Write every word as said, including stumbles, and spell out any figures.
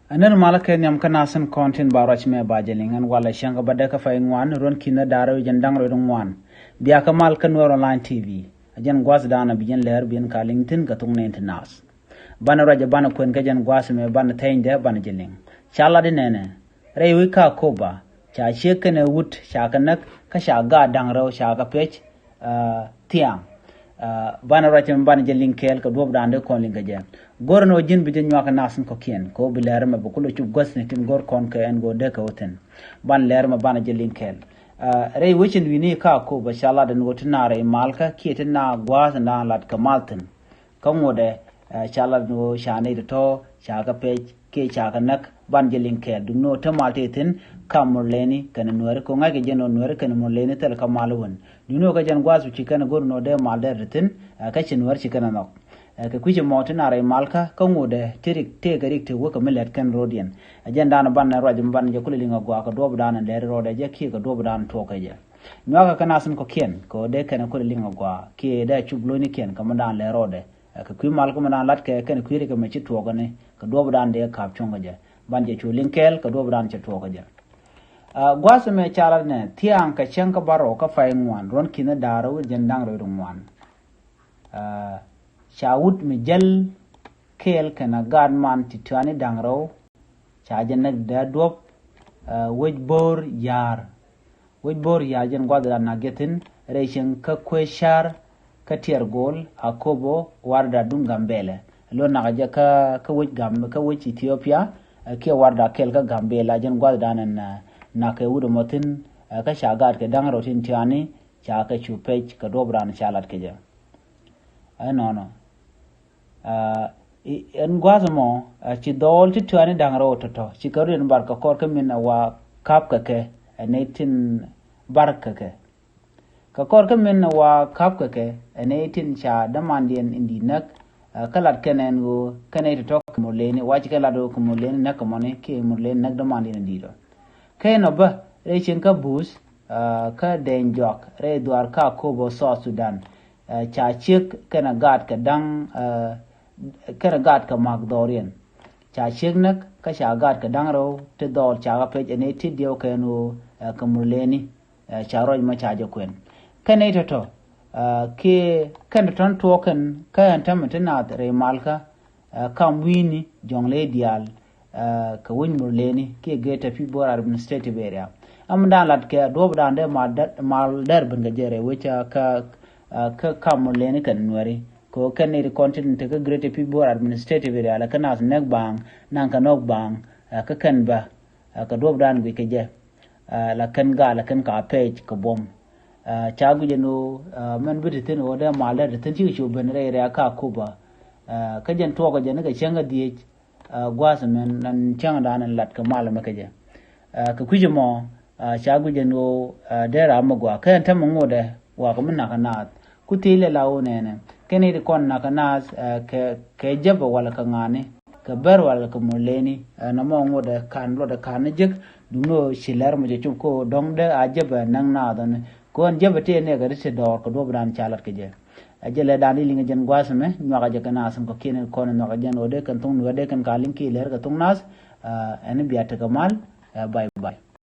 Ɛ nɛn malä kɛ nhiam kä nath tin kɔn tin ba ruac mɛ ba jɛ liŋ. Ɛn walɛ cäŋ kä bädɛ kä pay ŋuan ruɔ̱n ki̱n ɛ da̱ŋ rɛw jɛn da̱ŋ rɛw di ŋuan. Bia kä mal kä Nuɛr Online T V. Ɛ jɛn gua̱th da̱a̱n ɛ bi jɛn lɛr bi ɛn ka liŋ thi̱n kɛ thok nɛɛni ti naath. Banɛ ruac ɛ banɛ kuɛn kä jɛn gua̱th mɛ banɛ thɛnydɛ banɛ jɛ liŋ. Ca lat di nɛnɛ. Rɛy wec kä Akoba ca ciek kɛnɛ wut ca kɛ näk kä ca gaat da̱ŋ rɛw ca kɛ pec, ah, thiaŋ. Ah, banɛ ruac ɛmɛ banɛ jɛ liŋ kɛɛl kɛ duɔ̱ɔ̱p da̱a̱n dee kɔn liŋ kɛ jɛ. Go̱rɛ ni ɣöö ji̱n bi jɛ nyuak kɛ nath tin kɔ̱kiɛn kɛ ɣöö bi lɛr ɛmɛ bi kulɛ cup guäthni tin go̱r kɔn kɛ ɛn ɣöö dee kɛ wä thi̱n. Banɛ lɛr ɛmɛ banɛ jɛ liŋ kɛɛl. Ah, rɛy wec in wi̱ni kä Akoba ca lat ɛn ɣöö ti na rɛy malkä kiɛ ti na gua̱a̱th in da̱a̱n lat kɛ mal thi̱n. Kä ŋotdɛ, eh, ca lat ni ɣöö ca nɛy tɔ̱tɔ̱ ca kɛ pec kiɛ ca kɛ näk. Banɛ jɛ liŋ kɛɛl duŋni ɣöö te mal tëë thi̱n kä Murleni kɛnɛ Nuɛri kɛ ɣöö ŋa̱ckɛ jɛn ɣöö Nuɛri kɛnɛ Murleni thil kä mal wän. Duŋni ɣöö kä jɛn gua̱a̱th ci kɛn ɛ go̱r ni ɣöö dee mal dee ri thi̱n, eh, kä ci Nuɛr ci kɛn ɛ nhɔk. Eh, kɛ kui̱c ɛmɔ ti na rɛy malkä kä ŋotdɛ ti rik tëëkɛ rik ti wä kɛ mi lɛt kɛn ro̱diɛn. Ɛ jɛn da̱a̱n banɛ ruac mi banɛ jɛ kulɛ liŋ agɔaa kɛ duɔ̱ɔ̱p da̱a̱n lɛr rɔɔdɛ jɛ kiɛ kɛ duɔ̱ɔ̱p da̱a̱n tuɔɔk kɛ jɛ. Nyuakä kä nath tin kɔ̱kiɛn kɛ ɣöö dee kɛn kulɛ liŋ agɔaa kiɛ dee cup lo̱cnikiɛn kɛ mi da̱a̱n lɛr rɔɔdɛ. Ɛ, kɛ kui̱ mal kä mi da̱a̱n lat kɛ kɛn kui̱ ri kɛ mɛ ci tuɔɔk kɛ ni kɛ duɔ̱ɔ̱p da̱a̱n dee ka̱p cuɔ̱ŋ kɛ jɛ. Banɛ jɛ cu liŋ kɛɛl kɛ duɔ̱ɔ̱p da̱a̱n cɛ tuɔɔk kɛ jɛ. Ɛ, gua̱a̱th ɛmɛ ca lat nɛ thia̱a̱ŋ kɛ cäŋ kä bärɔw kä pay ŋuan ruɔ̱n ki̱n da̱ŋ rɛw jɛn da̱ŋ rɛw di ŋuan. Ɛ, ca wut mi jäl kɛɛl kɛnɛ gaat man ti tiani da̱ŋ rɛw. Ca jɛ näk dee duɔ̱p, ɛ, wec bo̱o̱r ya̱a̱r. Wec bo̱o̱r ya̱a̱r jɛn gua̱th da̱a̱n nak jɛ thi̱n rɛy cieŋ kä kuec ca̱r kä tiɛɛr go̱o̱l Akobo warda duŋ Gambɛlɛ. Lo̱n nak jɛ kä, kä wec Gam-, kä wec Ethiopia, ɛ, kiɛ warda kɛl kä Gambɛlɛ jɛn gua̱th da̱a̱n ɛn, ɛ, nak kɛ wut ɛmɔ thi̱n, ɛ, kä ca gaat kɛ da̱ŋ rɛw tin tiani ca kɛ cu pec kɛ duɔ̱p da̱a̱n ca lat kɛ jɛ. Ɛnɔnɔ. Ah, i-, ɛn gua̱a̱th ɛmɔ, ah, ci dhɔɔl ti tiani da̱ŋ rɛw tɔ̱tɔ̱ ci kɛ rut ɛn bar kɛ kɔr kä min ɛ wa ka̱p kɛ kɛ ɛ nɛy tin bar kɛ kɛ. Kɛ kɔr kä min ɛ wa ka̱p kɛ kɛ ɛ nɛy tin ca dämandiɛn in di̱i̱t näk, ah, kä lat kɛn ɛn ɣöö kɛn nɛy tɔ̱tɔ̱ kɛ Murleni wa ci kɛ lat ɣöö kɛ Murleni näk kɛ mɔni kiɛ Murleni näk dämandiɛn in di̱i̱t ɔ. Kɛ nɔ bä rɛy cieŋ kä Buuth, ah, kä Dɛny Juak rɛy dhuaar kä Akobo South Sudan. Eh, ca ciek kɛnɛ gaat kɛ da̱ŋ, eh, kɛnɛ gaat kɛ ma̱k dhɔriɛn. Ca ciek näk kä ca gaat kɛ da̱ŋ rɛw ti dhɔɔl ca kɛ pec ɛn ɛ ti diɛw kɛn ɣöö, eh, kɛ Murleni, eh, ca ruac mɔ ca jɛ kuɛn. Kɛn ɛ tɔ̱tɔ̱, eh, kiɛ kɛn tɔ̱tɔ̱ tuɔɔk kɛn kä ɛn tämɛ ti naath rɛy malkä, eh, kam wi̱i̱ni jɔ̱ŋ ley diaal, eh, kɛ wec Murleni kiɛ Greater Pibor Administrative Area. Ɛmɛ da̱a̱n lat kɛ duɔ̱ɔ̱p da̱a̱n dee mal dee, mal dee ben kɛ jɛ rɛy wec, eh, kä, eh, kä kam Murleni kɛnɛ Nuɛri. Kɛ ɣöö kɛn nɛy ti kɔn tin te kä Greater Pibor Administrative Area la kä naath näk baaŋ, naŋ kɛ nɔk baaŋ, eh, kä kɛn bä, eh, kɛ duɔ̱ɔ̱p da̱a̱n guic kɛ jɛ. Eh, la kɛn gaa la kɛn ka pɛc kɛ buɔ̱m. Eh, ca guic ɛn ɣöö, eh, mɛn bi te thi̱n ɣöö dee mal dee te thi̱n cikɛ cu ben rɛy rɛy kä Akoba. Eh, kä jɛn tuɔɔk kɛ jɛ ni kɛ cäŋ kä dhieec, ah, gua̱a̱th ɛmɛ ɛn cäŋ da̱a̱n ɛn lat kɛ mal ɛmɛ kɛ jɛ. Ah, kɛ kui̱c ɛmɔ, ah, ca guic ɛn ɣöö, ah, dee ram mi gɔaa kɛ ɛn tämɛ ŋotdɛ wa kɛ mi nakä naath. Ku thilɛ la ɣöö nɛnɛ kɛn i̱ ti kɔn nakä naath, ah, kɛ, kɛ jäpɛ walɛ kɛ ŋa̱a̱ni, kɛ bär walɛ kɛ Murleni, ah, nɔmɔ ŋotdɛ ka̱n luɔtdɛ ka̱n ni jek. Duŋni ɣöö ci lɛr mɔ jɛ cop kä ɣöö dɔ̱ŋdɛ a jäpɛ näk naath ɔni. Kɛ ɣöö ɛn jäpɛ tëë nɛɛkɛ ti te dɔɔr kɛ duɔ̱ɔ̱p da̱a̱n ca lat kɛ jɛ. Ɛ jɛ lɛ da̱a̱n i̱ liŋ ɛ jɛn gua̱a̱th ɛmɛ nyuak ɛ jɛ kɛ naath in kɔ̱kiɛn in kɔn in nhɔk ɛ jɛn ɣöö dee kɛn thok Nuɛr dee kɛn ka liŋ kiɛ lɛr kɛ thok naath. Ah, ɛn i̱ bia tekɛ mal. Ah, bye bye.